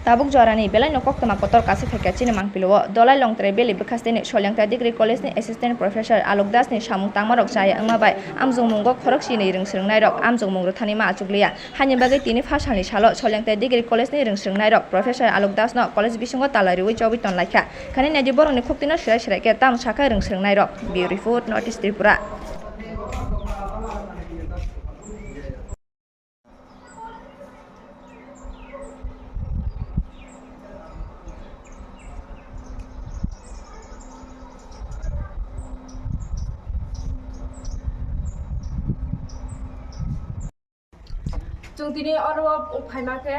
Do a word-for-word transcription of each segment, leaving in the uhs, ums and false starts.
Tabuk jorani belaino koktwma kotor kasi phaikha chini mangpilio. Dolai Longtrai Valley bwkhasteni Solyangta Degree College ni Assistant Professor Alok Das ni samung tangmarok chaya wngma bai amjongmungo khorok sini rwng swrwngnairok amjongmung rwthani ma achukliya. Haini bagwi tini phasalni salo Solyangta Degree College ni rwng swrwngnairok Professor Alok Das no college bisingo tala riwi chobwi tonlaikha. Khani naidi borokni khuktwino swrai swrai khe tamo sakha rwng swrwngnairok. Bureau Report, North East Tripura. Chwng tini oro phaima khe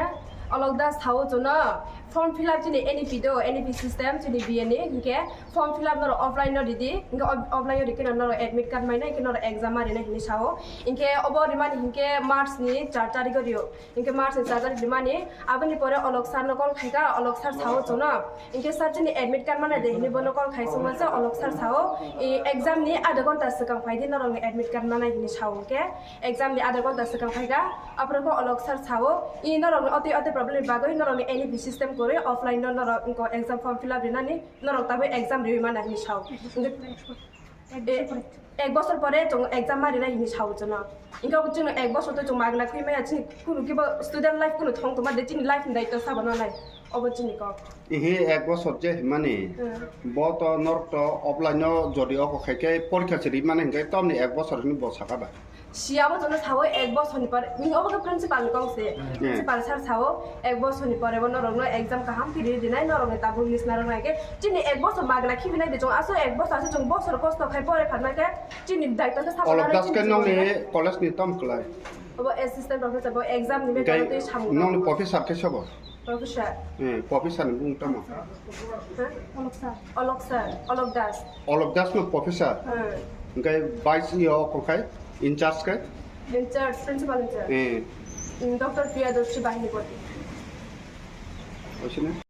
Alok Das sao chwngno form fill up chini N E P do, N E P system chini B A ni, hinkhe form fill up norok offline no ridi, hinkhe off-, offline no rikhe norok admit card maina, hinkhe norok exam ma rina hinwi sao. Hinkhe obo rimani hinkhe March ni char tarikh o rio, hinkhe March ni char tarikh rimani, aboni pore Alok sir no call khaikha, Alok sir sao chwngno, hinkhe sir chini admit card mana de hinwi bono call khai songma se Alok sir sao, i exam ni adha ghonta swkang phaidi norokni admit card mana hinwi sao, hinkhe exam ni adha ghonta swkang phaikha, aphuru khe Alok sir sao, i norokni otwi otwi problem ni bagwi norokni N E P system kwrwi offline no norok wngkha exam form fill up rinani, norok tabuk exam riwi mana hinwi sao. Ek bosor pore. E, ek bosor pore chwng exam ma rinai hinwi sao chwngno. Wngkha chwngno ek bosor to chwng magna khwi maya, chini kunu kibo student life kunu thong tongma de, chini life ni daitwa sabo no nai. Obo chini kok. Ihi ek bosor je himani, hmm, bo to norok to offline no jodi oko khai khe porikha se ri mani hinkhe tomni ek bosor hinwi bo saka ba? Siya bo chwngno sao ek bosor ni pore, ni obo khe principal ni kok se. Hmm. Principal sir sao ek bosor ni pore bo norok no exam kaham khe ri dinai, norok ni tabuk list narwk nai khe chini ek bosor magna khibi nai de chwng, aso ek bosor aso chwng bosor kosto khai pore pharma khe chini daitwa khe sabo Alok nai Das chini khe chwng nongni college ni tom kwlai? Obo assistant professor bo exam ni. Tei betha tei samung nongni professor khe sobo? Professor. Eh, professor ni bung tamo? Ha? Alok sir. Alok sir, Alok Das. Alok Das no professor? Hmm. Hinkhe vice yo oko khai in charge khe? In charge, principal in charge. Eh. Mm, Doctor Priyadarshi Bahinipati. Oisine?